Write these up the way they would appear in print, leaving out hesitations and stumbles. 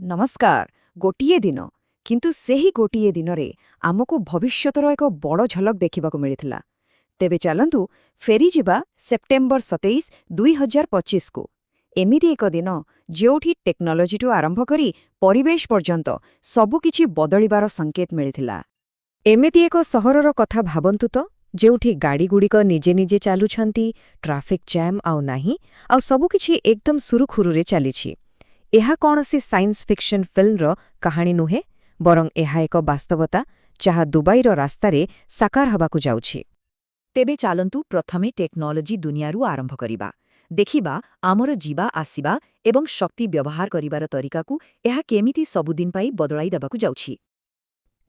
ନମସ୍କାର। ଗୋଟିଏ ଦିନ, କିନ୍ତୁ ସେହି ଗୋଟିଏ ଦିନରେ ଆମକୁ ଭବିଷ୍ୟତର ଏକ ବଡ଼ ଝଲକ ଦେଖିବାକୁ ମିଳିଥିଲା। ତେବେ ଚାଲନ୍ତୁ ଫେରିଯିବା ସେପ୍ଟେମ୍ବର 27, 2025କୁ। ଏମିତି ଏକ ଦିନ ଯେଉଁଠି ଟେକ୍ନୋଲୋଜିଠୁ ଆରମ୍ଭ କରି ପରିବେଶ ପର୍ଯ୍ୟନ୍ତ ସବୁକିଛି ବଦଳିବାର ସଂକେତ ମିଳିଥିଲା। ଏମିତି ଏକ ସହରର କଥା ଭାବନ୍ତୁ ତ, ଯେଉଁଠି ଗାଡ଼ିଗୁଡ଼ିକ ନିଜେ ନିଜେ ଚାଲୁଛନ୍ତି, ଟ୍ରାଫିକ୍ ଜ୍ୟାମ୍ ଆଉ ନାହିଁ, ଆଉ ସବୁକିଛି ଏକଦମ ସୁରୁଖୁରୁରେ ଚାଲିଛି। ଏହା କୌଣସି ସାଇନ୍ସ ଫିକ୍ସନ୍ ଫିଲ୍ମର କାହାଣୀ ନୁହେଁ, ବରଂ ଏହା ଏକ ବାସ୍ତବତା, ଯାହା ଦୁବାଇର ରାସ୍ତାରେ ସାକାର ହେବାକୁ ଯାଉଛି। ତେବେ ଚାଲନ୍ତୁ ପ୍ରଥମେ ଟେକ୍ନୋଲୋଜି ଦୁନିଆରୁ ଆରମ୍ଭ କରିବା। ଦେଖିବା ଆମର ଯିବା ଆସିବା ଏବଂ ଶକ୍ତି ବ୍ୟବହାର କରିବାର ତରିକାକୁ ଏହା କେମିତି ସବୁଦିନ ପାଇଁ ବଦଳାଇ ଦେବାକୁ ଯାଉଛି।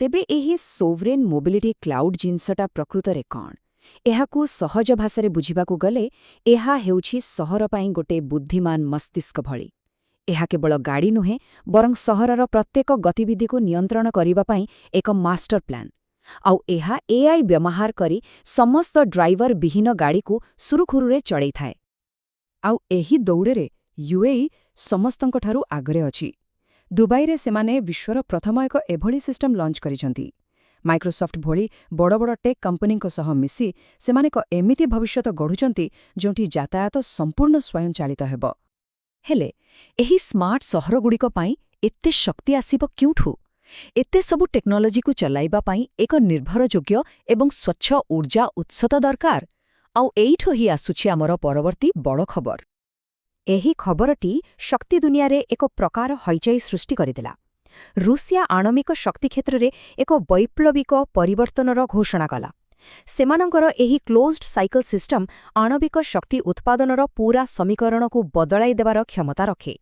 ତେବେ ଏହି ସୋଭରେନ୍ ମୋବିଲିଟି କ୍ଲାଉଡ୍ ଜିନିଷଟା ପ୍ରକୃତରେ କ'ଣ? ଏହାକୁ ସହଜ ଭାଷାରେ ବୁଝିବାକୁ ଗଲେ, ଏହା ହେଉଛି ସହର ପାଇଁ ଗୋଟେ ବୁଦ୍ଧିମାନ ମସ୍ତିଷ୍କ ଭଳି। ଏହା କେବଳ ଗାଡ଼ି ନୁହେଁ, ବରଂ ସହରର ପ୍ରତ୍ୟେକ ଗତିବିଧିକୁ ନିୟନ୍ତ୍ରଣ କରିବା ପାଇଁ ଏକ ମାଷ୍ଟର ପ୍ଲାନ୍। ଆଉ ଏହା ଏଆଇ ବ୍ୟବହାର କରି ସମସ୍ତ ଡ୍ରାଇଭର ବିହୀନ ଗାଡ଼ିକୁ ସୁରୁଖୁରୁରେ ଚଳେଇଥାଏ। ଆଉ ଏହି ଦୌଡ଼ରେ ୟୁଏଇ ସମସ୍ତଙ୍କଠାରୁ ଆଗରେ ଅଛି। ଦୁବାଇରେ ସେମାନେ ବିଶ୍ୱର ପ୍ରଥମ ଏକ ଏଭଳି ସିଷ୍ଟମ ଲଞ୍ଚ କରିଛନ୍ତି। ମାଇକ୍ରୋସଫ୍ଟ ଭଳି ବଡ଼ ବଡ଼ ଟେକ୍ କମ୍ପାନୀଙ୍କ ସହ ମିଶି ସେମାନେ ଏକ ଏମିତି ଭବିଷ୍ୟତ ଗଢ଼ୁଛନ୍ତି, ଯେଉଁଠି ଯାତାୟାତ ସମ୍ପୂର୍ଣ୍ଣ ସ୍ୱୟଂଚାଳିତ ହେବ। ହେଲେ ଏହି ସ୍ମାର୍ଟ ସହରଗୁଡ଼ିକ ପାଇଁ ଏତେ ଶକ୍ତି ଆସିବ କେଉଁଠୁ? ଏତେ ସବୁ ଟେକ୍ନୋଲୋଜିକୁ ଚଲାଇବା ପାଇଁ ଏକ ନିର୍ଭରଯୋଗ୍ୟ ଏବଂ ସ୍ୱଚ୍ଛ ଉର୍ଜା ଉତ୍ସ ତ ଦରକାର। ଆଉ ଏଇଠୁ ହିଁ ଆସୁଛି ଆମର ପରବର୍ତ୍ତୀ ବଡ଼ ଖବର। ଏହି ଖବରଟି ଶକ୍ତି ଦୁନିଆରେ ଏକ ପ୍ରକାର ହଇଚଇ ସୃଷ୍ଟି କରିଦେଲା। ରୁଷିଆ ଆଣବିକ ଶକ୍ତି କ୍ଷେତ୍ରରେ ଏକ ବୈପ୍ଳବିକ ପରିବର୍ତ୍ତନର ଘୋଷଣା କଲା। ସେମାନଙ୍କର ଏହି କ୍ଲୋଜ୍ଡ ସାଇକେଲ ସିଷ୍ଟମ ଆଣବିକ ଶକ୍ତି ଉତ୍ପାଦନର ପୂରା ସମୀକରଣକୁ ବଦଳାଇ ଦେବାର କ୍ଷମତା ରଖେ।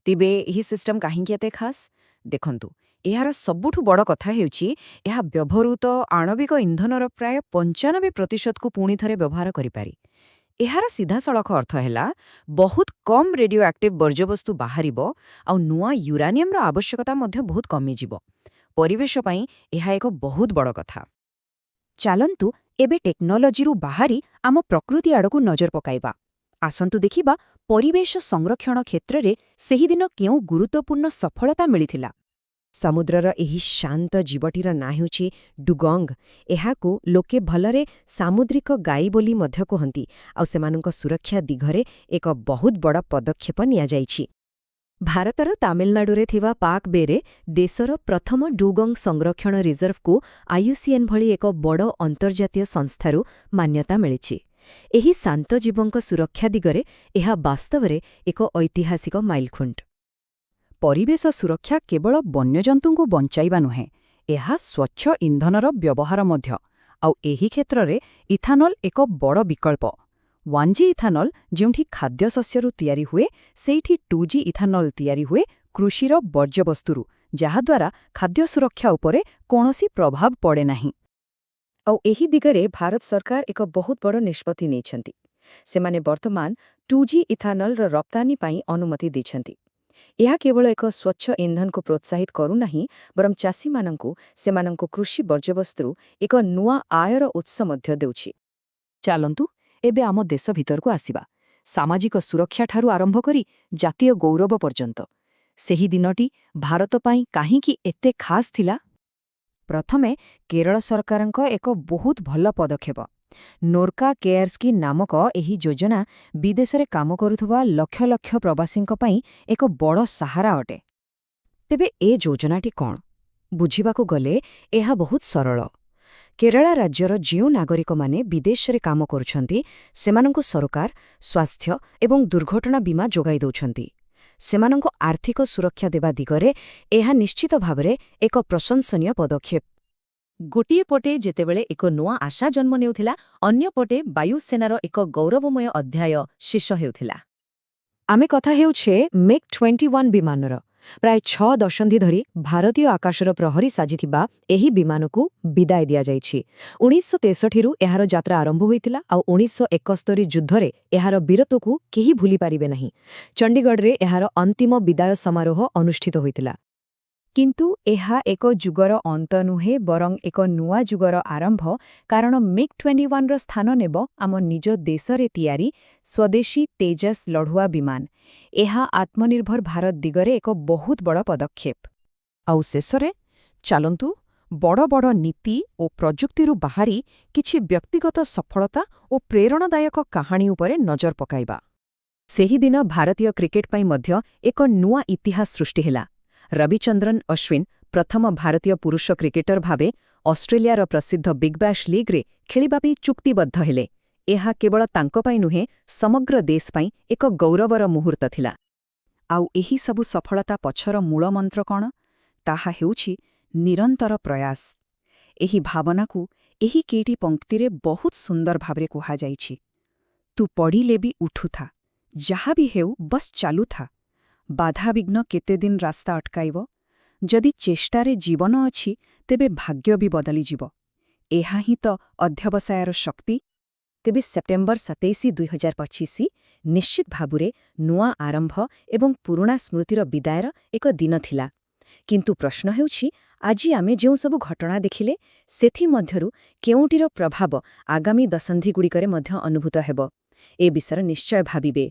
ତେବେ ଏହି ସିଷ୍ଟମ କାହିଁକି ଏତେ ଖାସ୍? ଦେଖନ୍ତୁ, ଏହାର ସବୁଠୁ ବଡ଼ କଥା ହେଉଛି, ଏହା ବ୍ୟବହୃତ ଆଣବିକ ଇନ୍ଧନର ପ୍ରାୟ 95%କୁ ପୁଣି ଥରେ ବ୍ୟବହାର କରିପାରେ। ଏହାର ସିଧାସଳଖ ଅର୍ଥ ହେଲା, ବହୁତ କମ୍ ରେଡିଓ ଆକ୍ଟିଭ୍ ବର୍ଜ୍ୟବସ୍ତୁ ବାହାରିବ ଆଉ ନୂଆ ୟୁରାନିୟମର ଆବଶ୍ୟକତା ମଧ୍ୟ ବହୁତ କମିଯିବ। ପରିବେଶ ପାଇଁ ଏହା ଏକ ବହୁତ ବଡ଼ କଥା। ଚାଲନ୍ତୁ ଏବେ ଟେକ୍ନୋଲୋଜିରୁ ବାହାରି ଆମ ପ୍ରକୃତି ଆଡ଼କୁ ନଜର ପକାଇବା। ଆସନ୍ତୁ ଦେଖିବା ପରିବେଶ ସଂରକ୍ଷଣ କ୍ଷେତ୍ରରେ ସେହିଦିନ କେଉଁ ଗୁରୁତ୍ୱପୂର୍ଣ୍ଣ ସଫଳତା ମିଳିଥିଲା। ସମୁଦ୍ରର ଏହି ଶାନ୍ତ ଜୀବଟିର ନାଁ ହେଉଛି ଡୁଗଙ୍ଗ। ଏହାକୁ ଲୋକେ ଭଲରେ ସାମୁଦ୍ରିକ ଗାଈ ବୋଲି ମଧ୍ୟ କୁହନ୍ତି। ଆଉ ସେମାନଙ୍କ ସୁରକ୍ଷା ଦିଗରେ ଏକ ବହୁତ ବଡ଼ ପଦକ୍ଷେପ ନିଆଯାଇଛି। ଭାରତର ତାମିଲନାଡୁରେ ଥିବା ପାକ୍ ବେରେ ଦେଶର ପ୍ରଥମ ଡୁଗଙ୍ଗ ସଂରକ୍ଷଣ ରିଜର୍ଭକୁ ଆଇୟୁସିଏନ୍ ଭଳି ଏକ ବଡ଼ ଅନ୍ତର୍ଜାତୀୟ ସଂସ୍ଥାରୁ ମାନ୍ୟତା ମିଳିଛି। ଏହି ଶାନ୍ତ ଜୀବଙ୍କ ସୁରକ୍ଷା ଦିଗରେ ଏହା ବାସ୍ତବରେ ଏକ ଐତିହାସିକ ମାଇଲଖୁଣ୍ଟ। ପରିବେଶ ସୁରକ୍ଷା କେବଳ ବନ୍ୟଜନ୍ତୁଙ୍କୁ ବଞ୍ଚାଇବା ନୁହେଁ, ଏହା ସ୍ୱଚ୍ଛ ଇନ୍ଧନର ବ୍ୟବହାର ମଧ୍ୟ। ଆଉ ଏହି କ୍ଷେତ୍ରରେ ଇଥାନଲ ଏକ ବଡ଼ ବିକଳ୍ପ। 1G ethanol ଯେଉଁଠି ଖାଦ୍ୟଶସ୍ୟରୁ ତିଆରି ହୁଏ, ସେଇଠି 2G ethanol ତିଆରି ହୁଏ କୃଷିର ବର୍ଜ୍ୟବସ୍ତୁରୁ, ଯାହାଦ୍ୱାରା ଖାଦ୍ୟ ସୁରକ୍ଷା ଉପରେ କୌଣସି ପ୍ରଭାବ ପଡ଼େ ନାହିଁ। ଆଉ ଏହି ଦିଗରେ ଭାରତ ସରକାର ଏକ ବହୁତ ବଡ଼ ନିଷ୍ପତ୍ତି ନେଇଛନ୍ତି। ସେମାନେ ବର୍ତ୍ତମାନ 2G ଇଥାନଲର ରପ୍ତାନି ପାଇଁ ଅନୁମତି ଦେଇଛନ୍ତି। ଏହା କେବଳ ଏକ ସ୍ୱଚ୍ଛ ଇନ୍ଧନକୁ ପ୍ରୋତ୍ସାହିତ କରୁନାହିଁ, ବରଂ ଚାଷୀମାନଙ୍କୁ ସେମାନଙ୍କ କୃଷି ବର୍ଜ୍ୟବସ୍ତୁରୁ ଏକ ନୂଆ ଆୟର ଉତ୍ସ ମଧ୍ୟ ଦେଉଛି। ଚାଲନ୍ତୁ ଏବେ ଆମ ଦେଶ ଭିତରକୁ ଆସିବା। ସାମାଜିକ ସୁରକ୍ଷାଠାରୁ ଆରମ୍ଭ କରି ଜାତୀୟ ଗୌରବ ପର୍ଯ୍ୟନ୍ତ, ସେହି ଦିନଟି ଭାରତ ପାଇଁ କାହିଁକି ଏତେ ଖାସ୍ ଥିଲା? ପ୍ରଥମେ କେରଳ ସରକାରଙ୍କ ଏକ ବହୁତ ଭଲ ପଦକ୍ଷେପ। ନୋର୍କା କେୟାର ସ୍କିମ୍ ନାମକ ଏହି ଯୋଜନା ବିଦେଶରେ କାମ କରୁଥିବା ଲକ୍ଷ ଲକ୍ଷ ପ୍ରବାସୀଙ୍କ ପାଇଁ ଏକ ବଡ଼ ସାହାରା ଅଟେ। ତେବେ ଏ ଯୋଜନାଟି କ'ଣ? ବୁଝିବାକୁ ଗଲେ ଏହା ବହୁତ ସରଳ। କେରଳ ରାଜ୍ୟର ଯେଉଁ ନାଗରିକମାନେ ବିଦେଶରେ କାମ କରୁଛନ୍ତି, ସେମାନଙ୍କୁ ସରକାର ସ୍ୱାସ୍ଥ୍ୟ ଏବଂ ଦୁର୍ଘଟଣା ବୀମା ଯୋଗାଇ ଦେଉଛନ୍ତି। ସେମାନଙ୍କୁ ଆର୍ଥିକ ସୁରକ୍ଷା ଦେବା ଦିଗରେ ଏହା ନିଶ୍ଚିତ ଭାବରେ ଏକ ପ୍ରଶଂସନୀୟ ପଦକ୍ଷେପ। ଗୋଟିଏ ପଟେ ଯେତେବେଳେ ଏକ ନୂଆ ଆଶା ଜନ୍ମ ନେଉଥିଲା, ଅନ୍ୟପଟେ ବାୟୁସେନାର ଏକ ଗୌରବମୟ ଅଧ୍ୟାୟ ଶେଷ ହେଉଥିଲା। ଆମେ କଥା ହେଉଛେ ମିଗ୍ 21 ବିମାନର। ପ୍ରାୟ 6 ଦଶନ୍ଧି ଧରି ଭାରତୀୟ ଆକାଶର ପ୍ରହରୀ ସାଜିଥିବା ଏହି ବିମାନକୁ ବିଦାୟ ଦିଆଯାଇଛି। 1963ରୁ ଏହାର ଯାତ୍ରା ଆରମ୍ଭ ହୋଇଥିଲା, ଆଉ 1971 ଯୁଦ୍ଧରେ ଏହାର ବୀରତ୍ୱକୁ କେହି ଭୁଲିପାରିବେ ନାହିଁ। ଚଣ୍ଡିଗଡ଼ରେ ଏହାର ଅନ୍ତିମ ବିଦାୟ ସମାରୋହ ଅନୁଷ୍ଠିତ ହୋଇଥିଲା। କିନ୍ତୁ ଏହା ଏକ ଯୁଗର ଅନ୍ତ ନୁହେଁ, ବରଂ ଏକ ନୂଆ ଯୁଗର ଆରମ୍ଭ, କାରଣ ମିଗ୍-21ର ସ୍ଥାନ ନେବ ଆମ ନିଜ ଦେଶରେ ତିଆରି ସ୍ୱଦେଶୀ ତେଜସ୍ ଲଢୁଆ ବିମାନ। ଏହା ଆତ୍ମନିର୍ଭର ଭାରତ ଦିଗରେ ଏକ ବହୁତ ବଡ଼ ପଦକ୍ଷେପ। ଆଉ ଶେଷରେ ଚାଲନ୍ତୁ ବଡ଼ ବଡ଼ ନୀତି ଓ ପ୍ରଯୁକ୍ତିରୁ ବାହାରି କିଛି ବ୍ୟକ୍ତିଗତ ସଫଳତା ଓ ପ୍ରେରଣାଦାୟକ କାହାଣୀ ଉପରେ ନଜର ପକାଇବା। ସେହିଦିନ ଭାରତୀୟ କ୍ରିକେଟ ପାଇଁ ମଧ୍ୟ ଏକ ନୂଆ ଇତିହାସ ସୃଷ୍ଟି ହେଲା। ରବିଚନ୍ଦ୍ରନ ଅଶ୍ୱିନ ପ୍ରଥମ ଭାରତୀୟ ପୁରୁଷ କ୍ରିକେଟର ଭାବେ ଅଷ୍ଟ୍ରେଲିଆର ପ୍ରସିଦ୍ଧ ବିଗ୍ବ୍ୟାଶ୍ ଲିଗ୍ରେ ଖେଳିବା ପାଇଁ ଚୁକ୍ତିବଦ୍ଧ ହେଲେ। ଏହା କେବଳ ତାଙ୍କ ପାଇଁ ନୁହେଁ, ସମଗ୍ର ଦେଶ ପାଇଁ ଏକ ଗୌରବର ମୁହୂର୍ତ୍ତ ଥିଲା। ଆଉ ଏହି ସବୁ ସଫଳତା ପଛର ମୂଳ ମନ୍ତ୍ର କ'ଣ? ତାହା ହେଉଛି ନିରନ୍ତର ପ୍ରୟାସ। ଏହି ଭାବନାକୁ ଏହି କେଇଟି ପଂକ୍ତିରେ ବହୁତ ସୁନ୍ଦର ଭାବରେ କୁହାଯାଇଛି। ତୁ ପଡ଼ିଲେ ବି ଉଠୁଥା, ଯାହା ବି ହେଉ ବସ୍ ଚାଲୁଥା। ବାଧାବିଘ୍ନ କେତେଦିନ ରାସ୍ତା ଅଟକାଇବ? ଯଦି ଚେଷ୍ଟାରେ ଜୀବନ ଅଛି, ତେବେ ଭାଗ୍ୟ ବି ବଦଳିଯିବ। ଏହା ହିଁ ତ ଅଧ୍ୟବସାୟର ଶକ୍ତି। ତେବେ ସେପ୍ଟେମ୍ବର 27, 2025 ନିଶ୍ଚିତ ଭାବରେ ନୂଆ ଆରମ୍ଭ ଏବଂ ପୁରୁଣା ସ୍ମୃତିର ବିଦାୟର ଏକ ଦିନ ଥିଲା। କିନ୍ତୁ ପ୍ରଶ୍ନ ହେଉଛି, ଆଜି ଆମେ ଯେଉଁ ସବୁ ଘଟଣା ଦେଖିଲେ, ସେଥିମଧ୍ୟରୁ କେଉଁଟିର ପ୍ରଭାବ ଆଗାମୀ ଦଶନ୍ଧିଗୁଡ଼ିକରେ ମଧ୍ୟ ଅନୁଭୂତ ହେବ? ଏ ବିଷୟରେ ନିଶ୍ଚୟ ଭାବିବେ।